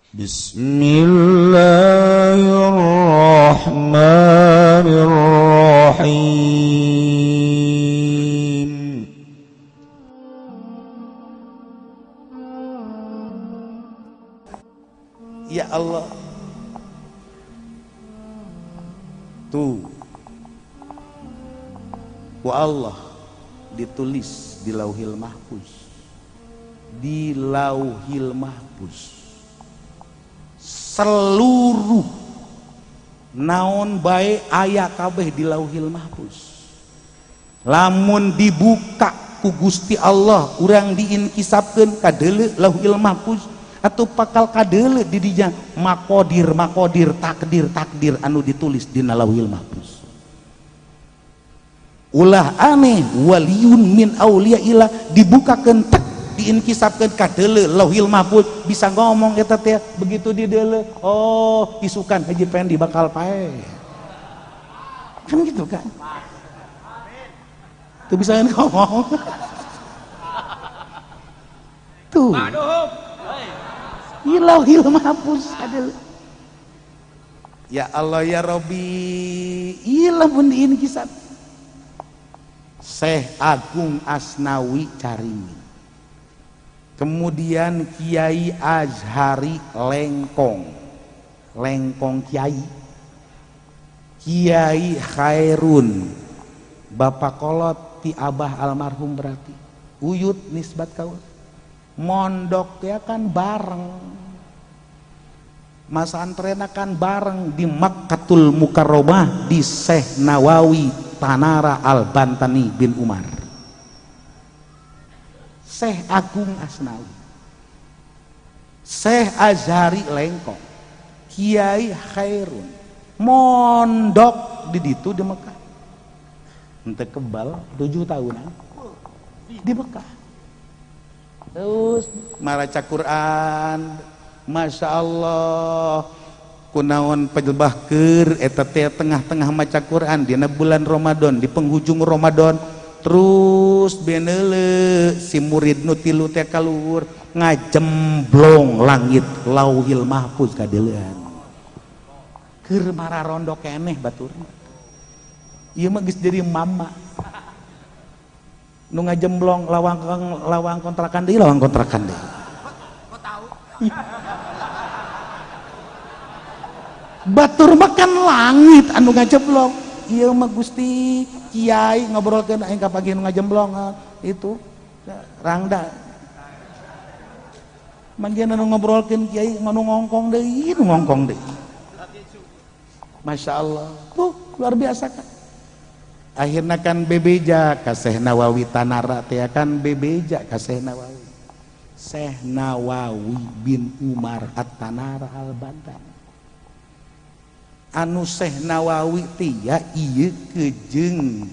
Bismillahirrahmanirrahim. Ya Allah. Tuh. Ku Allah ditulis di Lauhil Mahfuz. Di Lauhil Mahfuz. Seluruh naon bae aya kabeh di Lauhil Mahfuz. Lamun dibuka ku Gusti Allah urang diinkisapkeun kadeuleu Lauhil Mahfuz atau pakal kadeuleu di dinya makodir makodir takdir takdir anu ditulis dina Lauhil Mahfuz. Ulah aneh waliyun min auliyaillah dibukakeun tek diinkisapkeun kadeuleu Lauhil Mahfuz bisa ngomong eta teh begitu dideuleu oh isukan Haji Pendi bakal paeh kan gitu kan tuh bisa ngomong tuh Lauhil Mahfuz adil ya Allah ya Rabbi lamun diinkisap Syekh Agung Asnawi Caringin, kemudian Kiai Azhari Lengkong, Lengkong Kiai, Kiai Khairun, Bapak kolot ti abah almarhum berarti, uyut nisbat kaul, mondok ya kan bareng, masantrena kan bareng di Makkatul Mukarramah di Syekh Nawawi Tanara Al-Bantani bin Umar. Syekh Agung Asnawi, Syekh Azhari Lengkong, Kiai Khairun, mondok di ditu di Mekah. Henteu kebal 7 tahunan di Mekah. Terus maraca Quran, Masya Allah. Kunaon pejelbah keur eta teh tengah-tengah maca Quran dina bulan Ramadan di penghujung Ramadan terus beneule si murid nu tilu teh kaluhur ngajemblong langit Lauhil Mahfuz kadeuleuan keur mararondo keneh baturna ieu mah geus jadi mama nu ngajemblong lawang lawang kontrakan deui lawang kontrakan deui. Kok tahu? Batur makan langit anu ngajemblong ieu mah Gusti Kiai ngobrolkeun aing ka pagi nu ngajemblong itu rangda manggian anu ngobrolkeun kiai anu ngongkong deui nu ngongkong deui. Masya Allah tuh luar biasa kan akhirna kan bebeja ka Syekh Nawawi Tanara teh kan bebeja ka Syekh Nawawi, Syekh Nawawi bin Umar At-Tanara Al-Bantani anu Syekh Nawawi teh ieu kejeung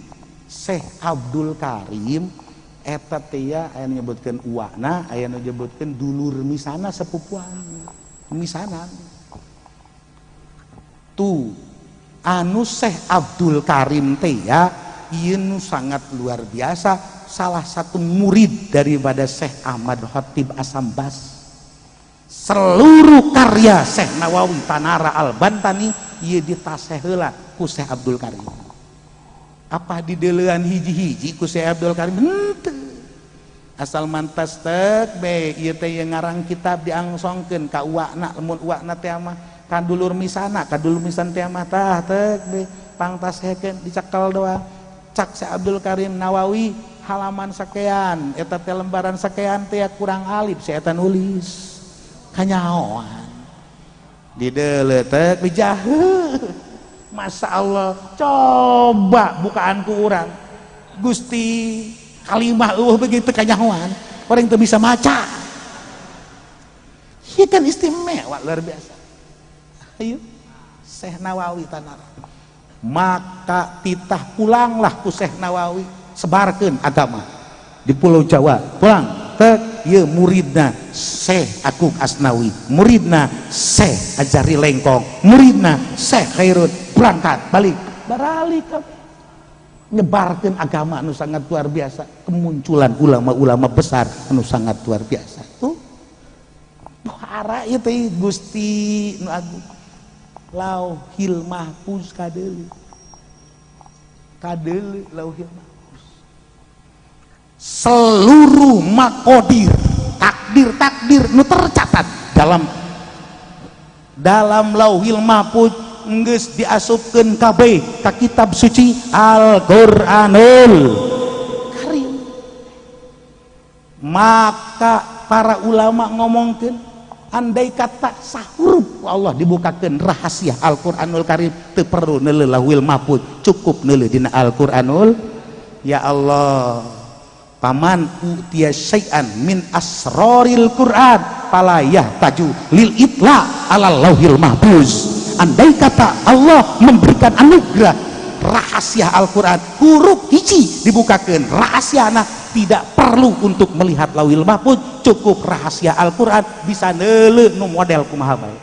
Syekh Abdul Karim eta teh aya nu nyebutkeun uwana aya nu nyebutkeun dulur misana sepupuan misana tuh anu Syekh Abdul Karim teh ieu nu sangat luar biasa salah satu murid daripada Syekh Ahmad Khatib Asambas. Seluruh karya Syekh Nawawi Tanara Al-Bantani ieu ditaseh heula ku Syekh Abdul Karim. Apa dideuleuan hiji-hiji ku Syekh Abdul Karim? Henteu. Asal mantas tek be ieu teh ngarang kitab diangsongkeun ka uakna lamun uakna teh mah ka dulur misana, ka dulur misan teh mah tah tek be pangtasekeun dicekel doang. Cak Syekh Abdul Karim Nawawi halaman sakean eta teh lembaran sakean teh kurang alif si eta nulis. Kanyaoan dideuleu teh bijah. Masya Allah coba bukaan ku urang Gusti kalimah eueuh begitu kanyahoan orang teu bisa maca ieu kan istimewa luar biasa. Ayo Syekh Nawawi Tanara maka titah pulanglah ku Syekh Nawawi sebarkeun agama di Pulau Jawa pulang tek ieu muridna Syekh Agung Asnawi, muridna Syekh Azhari Lengkong, muridna Syekh Khairun berangkat balik baralik nyebarkeun agama anu sangat luar biasa, kemunculan ulama-ulama besar anu sangat luar biasa tuh. Perkara itu Gusti nu agung Lauhil Mahfuz kadeuleu kadeuleu Lauhil Mahfuz seluruh makodir takdir-takdir nu tercatat dalam dalam Lauhil Mahfuz geus diasupkeun kabeh ka kitab suci Al-Qur'anul Karim. Maka para ulama ngomongkeun, andai kata sahuruf Allah dibukakeun rahasia Al-Qur'anul Karim, teu perlu neuleuh Lauhil Mahfuz, cukup neuleuh dina Al-Qur'anul. Ya Allah, faman utiya syai'an min asroril Quran fala yahtaju lil itla ala Lauhil Mahfuz. Andai kata Allah memberikan anugerah rahasia Al-Quran, huruf hiji dibukakan rahasiana, tidak perlu untuk melihat Lauhil Mahfuz, cukup rahasia Al-Quran bisa neuleuh nu model kumaha bae.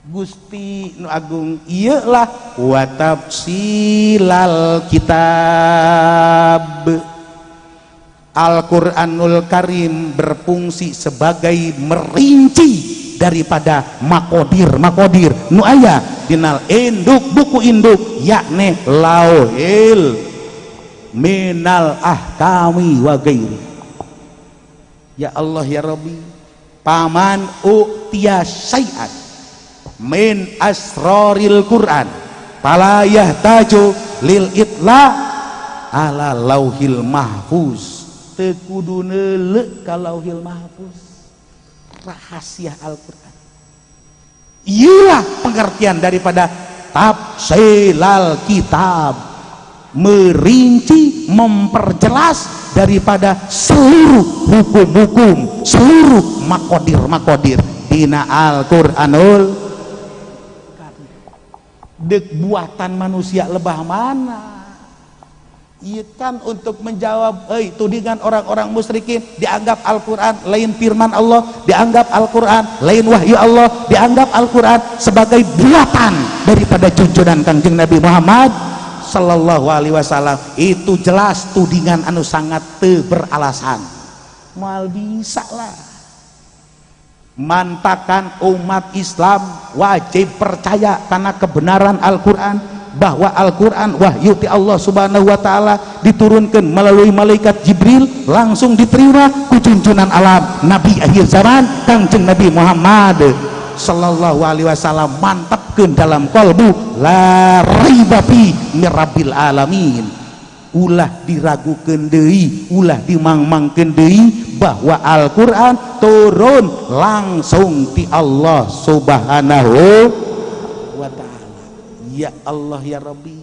Gusti nu agung, ieu lah wa tafsilal kitab. Al-Quranul Karim berfungsi sebagai merinci daripada makodir-makodir nu aya dina induk buku induk, yakni Lauhil minal ahkami wa ghairi. Ya Allah ya Rabbi, faman utiya syai'an min asroril Quran fala yahtaju lil itla ala Lauhil Mahfuz. Teu kudu neuleuh ka Lauhil Mahfuz rahasia Al-Quran. Iyalah pengertian daripada tafsilal kitab, merinci, memperjelas daripada seluruh hukum-hukum, seluruh makodir-makodir dina Al-Quranul. Dek buatan manusia lebah mana? Iya kan, untuk menjawab tudingan orang-orang musyrikin, dianggap Al-Quran lain firman Allah, dianggap Al-Quran lain wahyu Allah, dianggap Al-Quran sebagai buatan daripada junjunan Kangjeng Nabi Muhammad Sallallahu Alaihi Wasallam. Itu jelas tudingan anu sangat teu beralasan, mal bisa lah. Mantakan umat Islam wajib percaya karena kebenaran Al-Quran, bahwa Al-Quran wahyu ti Allah Subhanahu wa Ta'ala, diturunkan melalui malaikat Jibril, langsung diterima ku junjunan alam, Nabi akhir zaman, Kangjeng Nabi Muhammad Sallallahu Alaihi Wasallam. Mantapkeun dalam kolbu, la raiba fi mirabbil alamin. Ulah diragukeun deui, ulah dimangmangkeun deui bahwa Al-Quran turun langsung ti Allah Subhanahu wa Ta'ala. Ya Allah ya Rabbi.